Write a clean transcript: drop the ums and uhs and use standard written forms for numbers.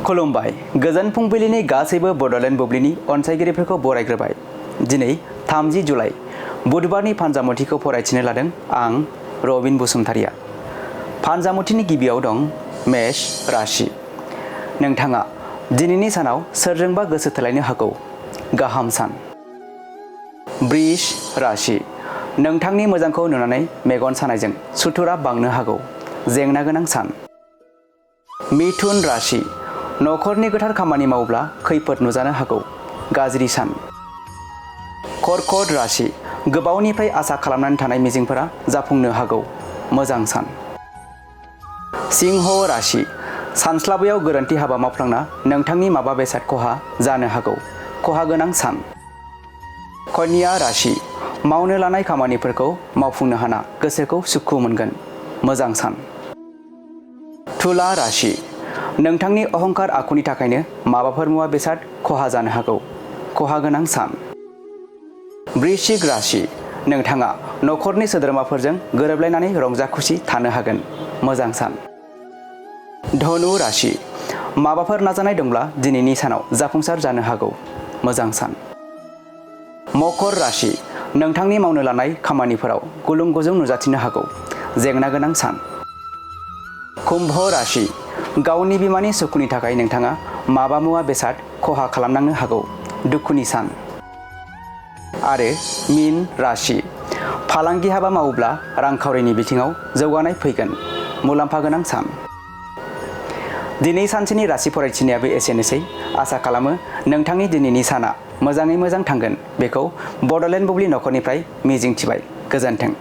खुलुमबाय गोजोन फुंबिलिनि गासैबो बड'लेण्ड बुब्लिनि अनसायगिरिफोरखौ बरायग्रोबाय। दिनै 30 जुलाइ बुधबारनि फानजामुथिखौ फरायथिनो लादों आं रबिन बसुमतारिया। फानजामुथिनि गिबियाव दं मेष राशि। नोंथाङा दिनैनि सानाव सोरजोंबा गोसो थोलायनो हागौ। गाहाम सान। बृष राशि। नोंथांनि मोजांखौ नुनानै मेगन सानायजों सुथुरा बांनो हागौ। जेंना गोनां सान। मिथुन राशि। नखरनि गोथार खामानि मावब्ला खैफोद नुजानो हागौ। गाज्रि सान। कर्कट राशि। गोबावनिफ्राय आसा खालामनानै थानाय मिजिंफोरा जाफुंनो हागौ। मोजां सान। सिंह राशि। सानस्लाबैयाव गोरोन्थि हाबा मावफ्लांना नोंथांनि माबा बेसाद खहा जानो हागौ। खहा गोनां सान। कन्या राशि। मावनो लानाय खामानिफोरखौ मावफुंनो हाना गोसोखौ सुखु मोनगोन। मोजां सान। तुला राशि। नोंथांनि अहंकार आखुनि थाखायनो माबाफोर मुवा बेसाद खहा जानो हागौ। खहा गोनां सान। वृश्चिक राशि। नोंथाङा नखरनि सोद्रोमाफोरजों गोरोबलायनानै रंजा खुसि थानो हागोन। मोजां सान। धनु राशि। माबाफोर नाजानाय दंब्ला दिनैनि सानाव जाफुंसार जानो हागौ। मोजां सान। मकर राशि। नोंथांनि मावनो लानाय खामानिफोराव गुलुं गुजुं नुजाथिनो हागौ। जेंना गोनां सान। कुम्भ राशि। गावनि बिमानि सुखुनि थाखाय नोंथाङा माबा मुवा बेसाद खहा खालामनांनो हागौ। दुखुनि सान। आरो मीन राशि। फालांगि हाबा मावोब्ला रांखावरिनि बिथिङाव जौगानाय फैगोन। मुलाम्फा गोनां सान। दिनै सानसेनि राशि फरायथिनायाबो एसेनोसै। आसा खालामो नोंथांनि दिनैनि साना मोजाङै मोजां थांगोन। बेखौ बड'लेण्ड बुब्लि नखरनिफ्राय मिजिंथिबाय। गोजोन्थों।